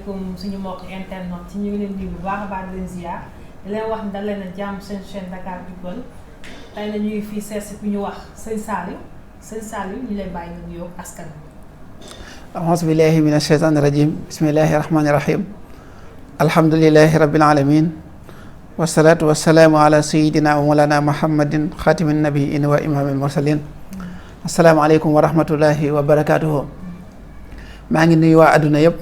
asalaamaaleykum suñu mbokk internet ci ñu ngi leen di bu baax a baax di leen ziar di leen wax dal leen a jàmm seen chaîne Dakar People tey na ñuy fii seetsi ku ñu wax sëñ Saliou ñu lay bàyyi nga nuyoo askan bi. auzu billahi min asheytaani rajim bismillahi rahmaani rahim alhamdulilahi rabbil alamin wasalaatu wasalaamu ala sayidina wa mawlana muhammadin xaatimi nabiyin wa imaamil mursalin asalaamaaleykum wa rahmatullahi wa barakatuhu maa ngi nuyu waa adduna yëpp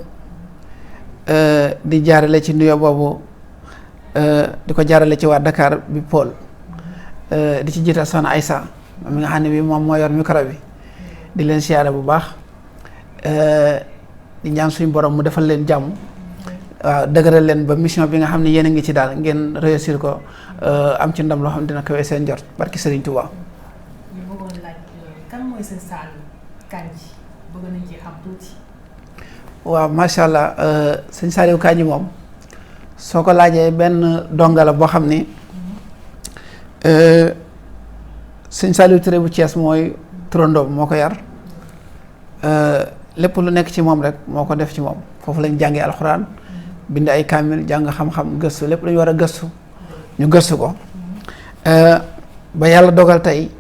di jaarale ci nuyoo boobu di ko jaarale ci waa Dakar People di ci jiital Soxna Aïssa mi nga xam ne bi moom moo yor micro bi di leen siyaare bu baax di ñaan suñu borom mu defal leen jàmm waaw dëgëral leen ba mission bi nga xam ne yéen a ngi ci daal ngeen réussir ko am ci ndam loo xam ne dina kawee seen jot barki Serigne Touba. ñu bëggoon laaj kan mooy sëñ Saliou Kandji bëgg nañ ci xam tuuti. waaw macha allah sëñ Saliou Kandji moom soo ko laajee benn donga la boo xam ni sëñ Saliou Touré bu Thiès mooy turandoom moo ko yar lépp lu nekk ci moom rek moo ko def ci moom foofu lañ jàngee alxuraan bind ay kaamil jàng xam-xam gëstu lépp lu ñu war a gëstu ñu gëstu ko ba yàlla dogal tey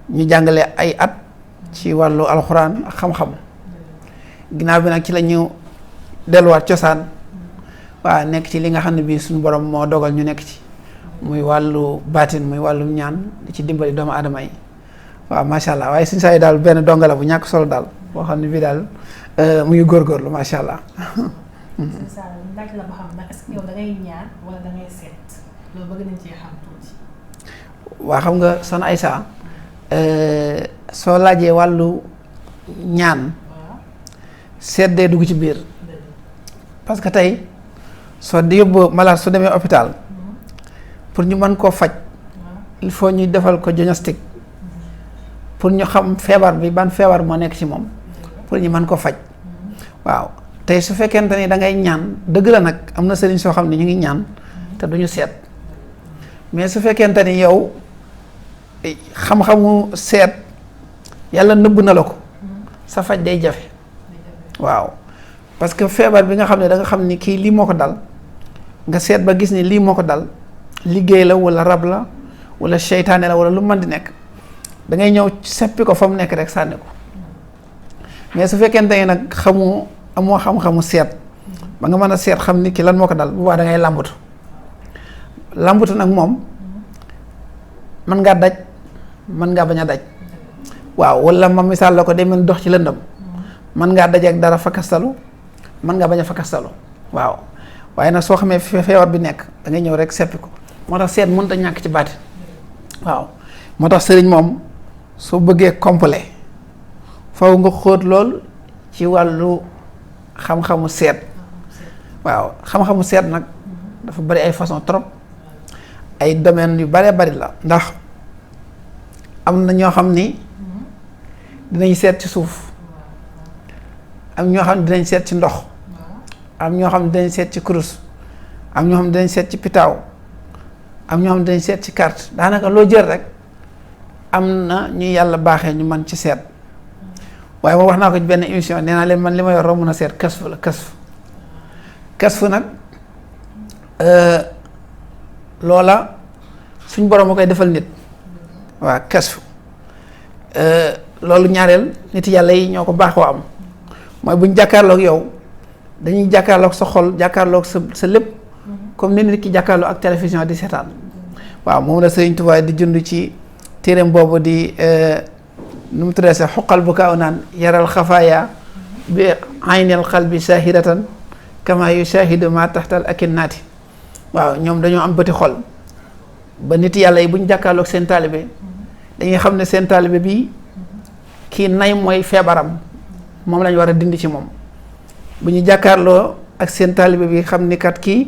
ñu jàngale ay at ci wàllu alxuraan ak xam-xam ginnaaw bi nag ci la ñu delluwaat cosaan waaw nekk ci li nga xam ne bii suñu borom moo dogal ñu nekk ci muy wàllu baatin muy wàllu ñaan di ci dimbali doomu aadama yi waaw macha allah waaye suñu saa yi daal benn donga la bu ñàkk solo daal boo xam ne bii daal mu ngi góorgóorlu macha allah. sëñ Saliou laaj la ba xam nag est-ce que yow da ngay ñaan wala da ngay seet loolu bëgg nañ cee xam tuuti. waa xam nga Soxna Aïssa soo laajee wàllu ñaan seet dee dugg ci biir parce que tey soo di yóbbu malade su demee hôpital pour ñu mën koo faj il faut ñu defal ko diagnostic pour ñu xam feebar bi ban feebar moo nekk ci moom pour ñu mën ko faj waaw tey su fekkente ni da ngay ñaan dëgg la nag am na sëriñ soo xam ne ñu ngi ñaan te duñu seet mais su fekkente ni yow xam-xamu seet yàlla nëbb na la ko sa faj day jafe waaw parce que feebar bi nga xam ne da nga xam ni kii lii moo ko dal nga seet ba gis ni lii moo ko dal liggéey la wala rab la wala seytaane la wala lu mën di nekk da ngay ñëw seppi ko fa mu nekk rek sànni ko mais su fekkente ni nag amoo xam-xamu seet ba nga mën a seet xam ni ki lan moo ko dal bu baax da ngay làmbatu nag moom mën ngaa daj mën ngaa bañ a daj waaw wala ma misaal la ko day mel dox ci lëndam mën ngaa daj ak dara fakastalu mën ngaa bañ a fakastalu waaw waaye nag soo xamee feebar bi nekk da ngay ñëw rek seppi ko moo tax seet mënut a ñàkk ci baati waaw moo tax sëriñ moom soo bëggee complet faw nga xóot lool ci wàllu xam-xamu seet waaw xam-xamu seet nag dafa bari ay façon trop ay domaines yu baree bari la ndax am na ñoo xam ni dinañ seet ci suuf am ñoo xam ne dinañ seet ci ndox am ñoo xam ne dinañ seet ci kurus am ñoo xam ne dinañ seet ci pitaaw am ñoo xam ne dinañ seet ci carte daanaka loo jël rek am na ñu yàlla baaxee ñu mën ci seet waaye moom wax naa ko ci benn émission nee naa leen man li ma yor romb na seet kasfu la kasfu nag loola suñ borom a koy defal nit waaw kasfu loolu ñaareel nit yàlla yi ñoo ko baaxoo am mooy buñ jàkkaarloog yow dañuy jàkkaarloog sa xol jàkkaarloog sa lépp comme ni nit ki jàkkaarloog ak télévision di seetaan waaw moom la Sëriñ Tuubaa di jund ci téereem boobu di nu mu tuddee sax xoqal bu kaaw naan yaral xafaaya bi aynil qalbi shahidatan kama yushahidu ma taxtal akinnaati waaw ñoom dañoo am bëti xol ba nit yàlla yi bu ñu jàkkaarloog seen taalibe dañuy xam ne seen taalibe bii kii nay mooy feebaram moom lañ war a dindi ci moom bu ñu jàkkaarloo ak seen taalibe bi xam ni kat kii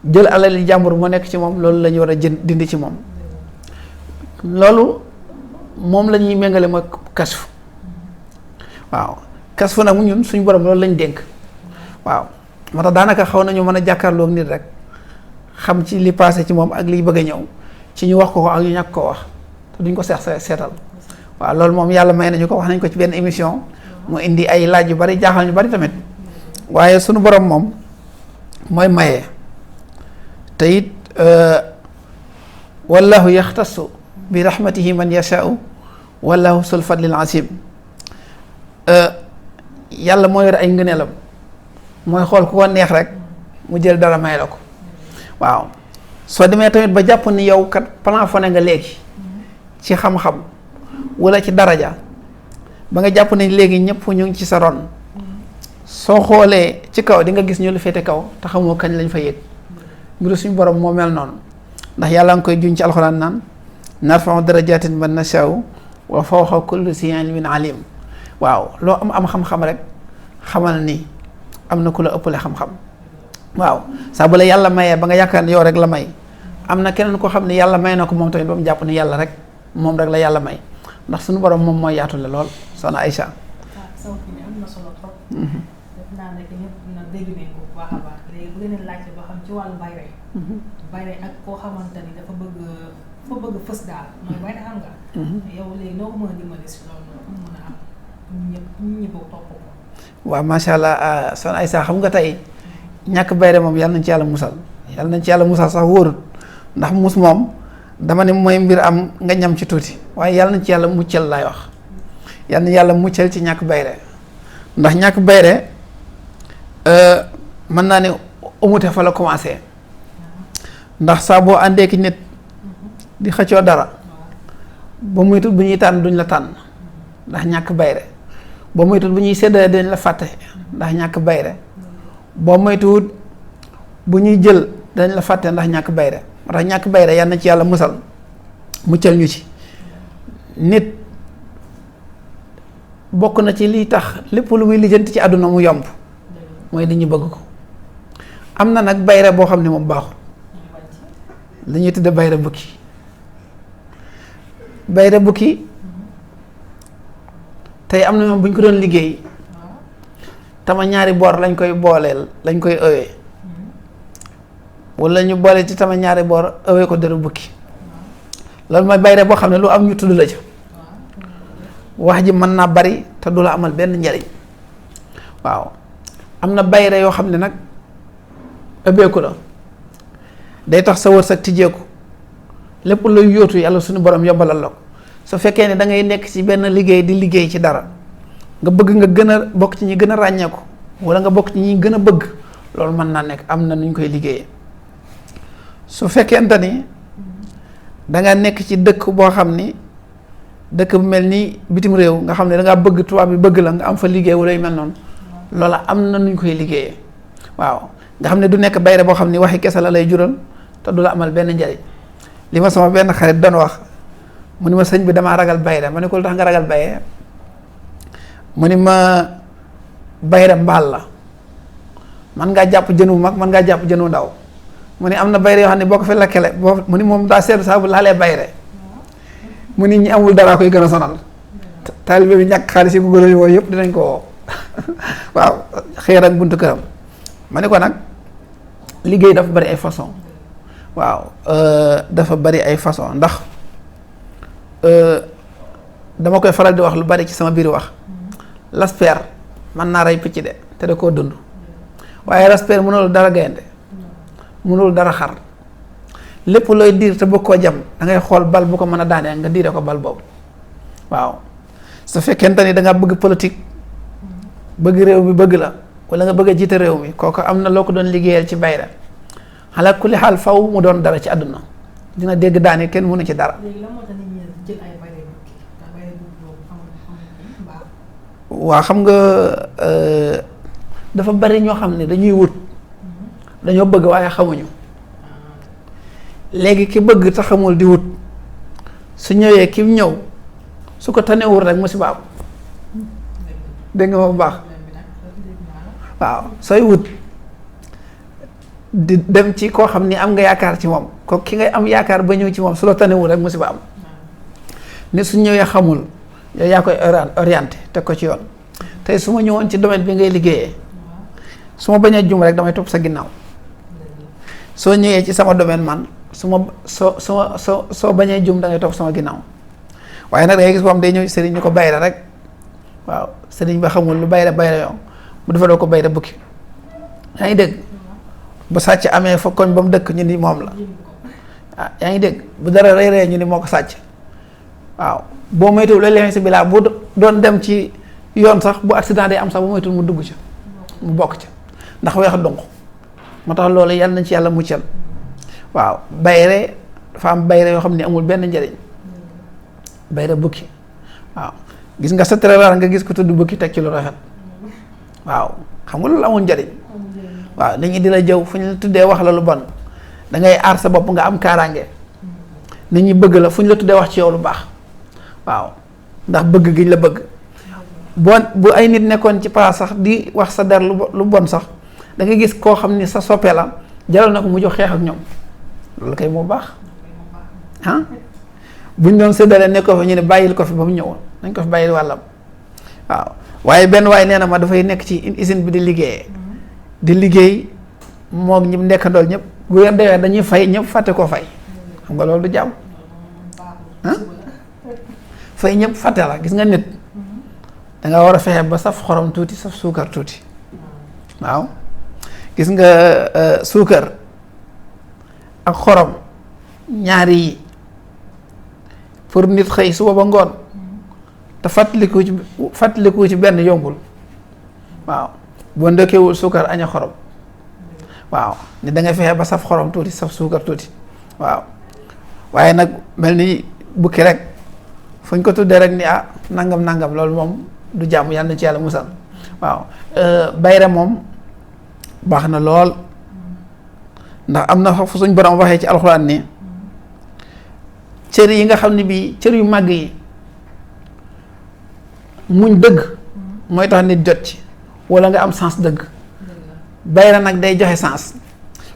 jël alali jàmbur moo nekk ci moom loolu la ñu war a dindi ci moom loolu moom la ñuy méngale mooy kasfu waaw kasfu nag mu ñun suñu borom loolu lañ dénk waaw moo tax daanaka xaw nañu mën a jàkkaarloo ak nit rek xam ci li passé ci moom ak liy bëgg a ñëw ci ñu wax ko ak ñu ñàkk koo wax te duñ ko seetal waaw loolu moom yàlla may nañu ko wax nañ ko ci benn émission mu indi ay laaj yu bari jaaxal ñu bari tamit waaye sunu borom moom mooy maye te it wallahu yaxtasu bi rahmatihi man yashaau wallahu sul fadlil asim yàlla moo yor ay ngëneelam mooy xool ku ko neex rek mu jël dara may la ko waaw soo demee tamit ba jàpp ni yow kat plafonné nga léegi ci xam-xam wala ci daraja ba nga jàpp ni léegi ñëpp ñu ngi ci sa ron soo xoolee ci kaw di nga gis ñu lu féete kaw te xamoo kañ lañ fa yëg mbiru suñu borom moo mel noonu ndax yàlla nga koy juñ ci alxuraan naan narfa'u darajatin man nashaa'u wa fawqa kulli zi ilmin alim waaw loo am xam-xam rek xamal ni am na ku la ëppale xam-xam waaw saa bu la yàlla mayee ba nga yaakaar ne yow rek la may am na keneen koo xam ne yàlla may na ko moom tamit ba mu jàpp ni yàlla rek moom rek la yàlla may ndax suñu borom moom mooy yaatule lool soxna Aïcha. sama fi ne am na solo trop. def naa ne que ñëpp na dégg nañ ko bu baax a baax léegi bu leen laajte ba xam ci wàllu bayre. bayre ak koo xamante ni dafa bëgg fës daal mooy bayre xam nga. yow léegi noo ko mën a dimbali si loolu pour mën a am ñun ñëpp topp ko. waaw macha allah soxna Aïcha xam nga tey ñàkk bayre moom yàlla nañ ci yàlla musal yàlla nañ ci yàlla musal sax wóorut ndax mus moom dama ne mooy mbir am nga ñam ci tuuti waaye yàlla nañ ci yàlla muccal laay wax yàlla na yàlla muccal ci ñàkk bayre ndax ñàkk bayre mën naa ne umute fa la commencé ndax saa boo àndee ki nit di xëccoo dara ba muy tut bu ñuy tànn duñ la tànn ndax ñàkk bayre ba muy tut bu ñuy séddale dañ la fàtte ndax ñàkk bayre boo moytuwut bu ñuy jël dañ la fàtte ndax ñàkk bayre moo tax ñàkk bayre yal na ci yàlla musal muccal ñu ci nit bokk na ci liy tax lépp lu muy lijjanti ci àdduna mu yomb mooy li ñu bëgg ko am na nag bayre boo xam ne moom baaxul li ñuy tudde bayre bukki bayre bukki tey am na moom bu ñu ko doon liggéey tama ñaari boor lañ koy booleel lañ koy ëwee wala ñu boole ci tama ñaari boor ëwee ko deru bukki loolu mooy bayre boo xam ne lu am ñu tudd la ca wax ji mën naa bari te du la amal benn njariñ waaw am na bayre yoo xam ne nag ëbbeeku la day tax sa wërsëg tijjeeku lépp luy yóotu yàlla suñu borom yombalal la ko su fekkee ne da ngay nekk ci benn liggéey di liggéey ci dara nga bëgg nga gën a bokk ci ñi gën a ràññeeku wala nga bokk ci ñi gën a bëgg loolu mën naa nekk am na nu ñu koy liggéeyee su fekkente ni danga nekk ci dëkk boo xam ni dëkk bu mel ni bitim réew nga xam ne dangaa bëgg tubaab bi bëgg la nga am fa liggéey wala yu mel noonu loola am na nu ñu koy liggéeyee waaw nga xam ne du nekk bayre boo xam ni waxi kese la lay jural te du la amal benn njariñ li ma sama benn xarit doon wax mu ni ma sëñ bi damaa ragal bayre ma ne ko lu tax nga ragal bayre mu ni ma bayre mbaal la man ngaa jàpp jën wu mag man ngaa jàpp jën wu ndaw mu ni am na bayre yoo xam ne boo ko fi lakkale boo mu ni moom daa seetlu saa bu laalee bayre mu ni ñi amul dara koy gën a sonal taalibe bi ñàkk xaalis yi ko gën a woo yëpp dinañ ko woo waaw xëy ak buntu këram ma ne ko nag liggéey dafa bari ay façon waaw dafa bari ay façon ndax dama koy faral di wax lu bari ci sama biir wax lasper mën naa rey picc de te da koo dund waaye lasper mënul dara gaynde mënul dara xar lépp looy diir te bëgg koo jam da ngay xool bal bu ko mën a daanee nga diire ko bal boobu waaw su fekkente ni da nga bëgg politique bëgg réew mi bëgg la wala nga bëgg a jiite réew mi kooku am na loo ko doon liggéeyal ci bayra xalaat ku li xaal faw mu doon dara ci àdduna dina dégg daane kenn mënu ci dara. léegi lan moo tax nit ñi jël ay bayre bukki ndax bayre bukki boobu amul baax. waa xam nga dafa bari ñoo xam ne dañuy wut dañoo bëgg waaye xamuñu léegi ki bëgg te xamul di wut su ñëwee ki ñëw su ko tanewul rek musiba am dégg nga ma bu baax waaw sooy wut di dem ci koo xam ni am nga yaakaar ci moom ko ki ngay am yaakaar ba ñëw ci moom su la tanewul rek musiba am nit su ñëwee xamul yow yaa koy orienté teg ko ci yoon tey su ma ñëwoon ci domaine bi ngay liggéeyee su ma bañee jum rek damay topp sa ginnaaw soo ñëwee ci sama domaine man soo bañee jum da ngay topp sama ginnaaw waaye nag da ngay gis boo xam day ñëw ci sëriñ ñu ko bayra rek waaw sëriñ ba xamul lu bayra yow mu defaloo ko bayra bukki yaa ngi dégg bu sàcc amee fa koñ ba mu dëkk ñu ni moom la ah yaa ngi dégg bu dara rey rey ñu ni moo ko sàcc waaw boo moytuwul léeg-léeg si bilaa bu doon dem ci yoon sax bu accident day am sax bu moytuwul mu dugg ca mu bokk ca ndax weex donc moo tax loolu yàlla nañ ci yàlla muccal waaw bayre dafa am bayre yoo xam ne amul benn njëriñ bayre bukki waaw gis nga sa trésor nga gis ko tudd bukki teg ci lu rafet waaw xam nga loolu amul njëriñ waaw nit ñi di la jëw fu ñu la tuddee wax la lu bon da ngay aar sa bopp nga am kaaraange nit ñi bëgg la fu ñu la tuddee wax ci yow lu baax waaw ndax bëgg giñ la bëgg bu ay nit nekkoon ci place sax di wax sa der lu bon sax da nga gis koo xam ni sa soppe la jaral na ko mu jox xeex ak ñoom loolu kay moo baax ah buñ doon séddale ne ko fa ñu ne bàyyil ko fi ba mu ñëwoon nañ ko fi bàyyil wàllam waaw waaye benn waay nee na ma dafay nekk ci usine bi di liggéey moom ñi nekkandool ñëpp bu weer dewee dañuy fay ñëpp fàtte koo fay xam nga loolu du jàmm ah fay ñëpp fàtte la gis nga nit danga war a fexe ba saf xorom tuuti saf suukar tuuti waaw gis nga suukar ak xorom ñaari yi pour nit xëy suba ba ngoon te fàttaliku ci benn yombul waaw boo ndëkkewul suukar aña xorom waaw ni da nga fexe ba saf xorom tuuti saf suukar tuuti waaw waaye nag mel ni bukki rek fu ñu ko tuddee rek ni ah nangam loolu moom du jàmm yàlla na ci yàlla musal waaw bayre moom baax na lool ndax am na fu suñ borom waxee ci alxuraan ni cër yi nga xam ne bii cër yu màgg yi muñ dëgg mooy tax nit jot ci wala nga am sens dëgg bayra nag day joxe sens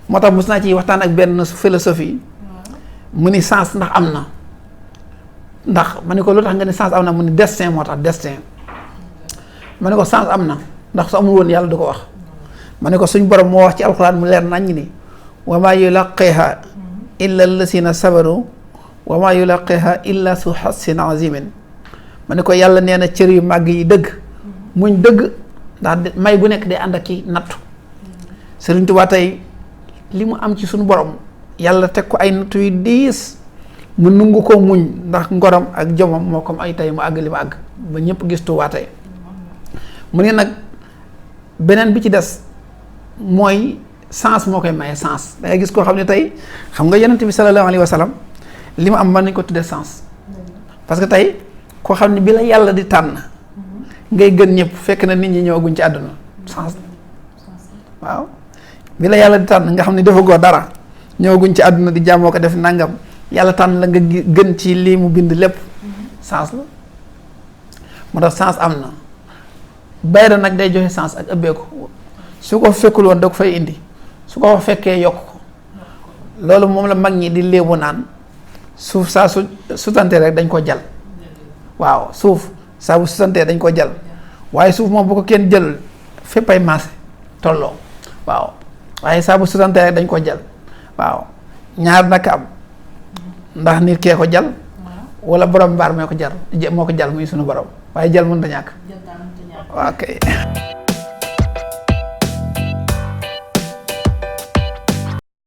moo tax mos naa ci waxtaan ak benn philosophie mu ni sens ndax am na ndax ma ne ko lu tax nga ni sens am na mu ni destin moo tax destin ma ne ko sens am na ndax su amul woon yàlla du ko wax ma ne ko suñ borom moo wax ci alxuraan mu leer naññ ni wa maa yulaqiha illa allasina sabaru wa maa yulaqiha illa su hassin azimin ma ne ko yàlla nee na cër yu màgg yi dëgg muñ dëgg ndax may bu nekk day ànd ak ki nattu Sëriñ Tuubaa tey li mu am ci suñu borom yàlla teg ko ay nattu yu diis mu nungu ko muñ ndax ngoram ak jomam moo comme ay tey mu àgg li mu àgg ba ñëpp gis Tuubaa tey mu ne nag beneen bi ci des mooy sens moo koy maye sens da ngay gis koo xam ne tey xam nga Yonent bi sallallahu alayhi wa sallam li mu am mën nañ ko tuddee sens parce que tey koo xam ne bi la yàlla di tànn ngay gën ñëpp fekk na nit ñi ñëwaguñ ci àdduna sens waaw bi la yàlla di tànn nga xam ne defagoo dara ñëwaguñ ci àdduna di jàmmoo ko def nangam yàlla tànn la nga gën ci lii mu bind lépp sens la moo tax sens am na bayra nag day joxe sens ak ëbbeeku su ko fekkul woon da ko fay indi su ko fekkee yokk ko loolu moom la mag ñi di léebu naan suuf saa su sutantee rek dañ ko jal waaw suuf saa bu sutantee dañ ko jal waaye suuf moom bu ko kenn jëlul fépp ay maase tolloo waaw waaye saa bu sutantee rek dañ ko jal waaw ñaar naka am ndax nit kee ko jal wala borom mbaar moo ko jal muy sunu borom waaye jal mën da ñàkk waaw kay